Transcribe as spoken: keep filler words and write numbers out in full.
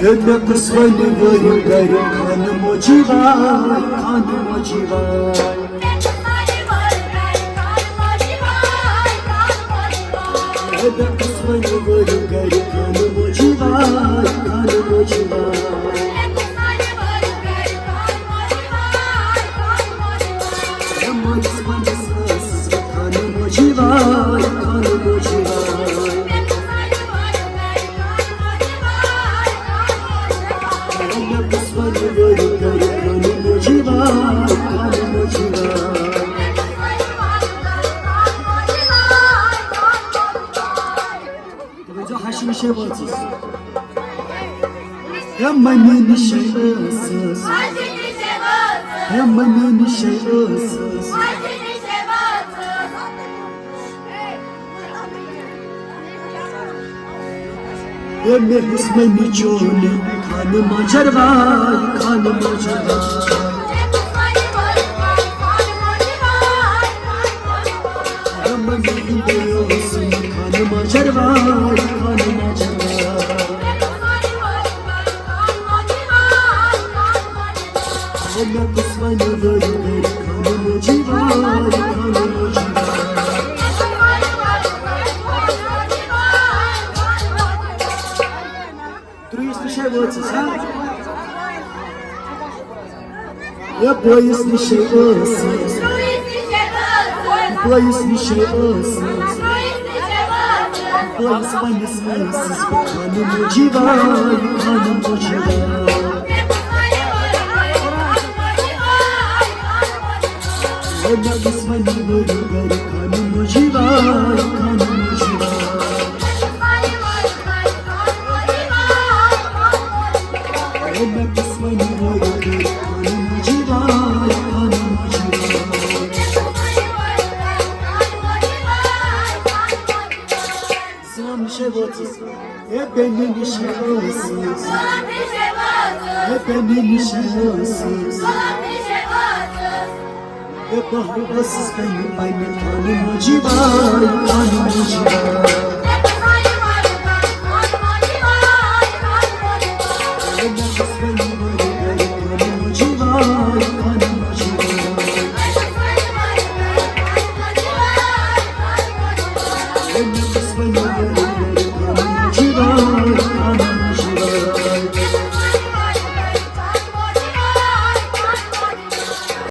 ہے مےٚ کُس وَنہِ وٲیِو گَرِ خانہٕ موجی واے، خانہٕ موجی واے۔ ہے مےٚ کُس وَنہِ وٲیِو گَرِ خانہٕ موجی واے، خانہٕ موجی واے۔ ہے مٲلِس پنٛنِس ٲسٕس بہٕ خانہٕ موجی واے، خانہٕ موجی واے۔ ہے مےٚ کُس وَنہِ وٲیِو گَرِ خانہٕ موجی واے، خانہٕ موجی واے۔ تُہۍ ؤنۍزیو ہَشہِ نِشے وٲژٕس۔ ہے مٔمی نِشے ٲسٕس۔ ہے مٔمی نِشے ٲسٕس۔ ہے مےٚ ہیوٚژ مٔمی چونہِ خانہٕ ماجر واے، خانہٕ ماجر واے۔ ہے مٔمی ہِنٛدے اوسُم خانہٕ ماجر واے، خانہٕ ماجر واے۔ ہے مےٚ کُس وَنہِ وٲیِو گَرِ خانہٕ موجی واے، خانہٕ موجی واے۔ ترٛیٚیِس نِشے وٲژٕس، ہا؟ ہے بٲیِس نِشے ٲسٕس۔ بٲیِس نِشے ٲسٕس۔ بٲیِس پنٛنِس ٲسٕس بہٕ خانہٕ موجی واے، خانہٕ موجی واے۔ ہے مےٚ کُس وَنہِ وٲیِو گَرِ خانہٕ موجی واے، خانہٕ موجی واے۔ ہے مےٚ کُس وَنہِ وٲیِو گَرِ خانہٕ موجی واے، خانہٕ موجی واے۔ زٲم نِشے وٲژٕس۔ ہے بیٚنہِ نِشے ٲسٕس۔ ہے بیٚنہِ نِشے ٲسٕس۔ ہے بہٕ ٲسٕس بیٚنہِ پنٛنہِ خانہٕ موجی واے، خانہٕ موجی واے۔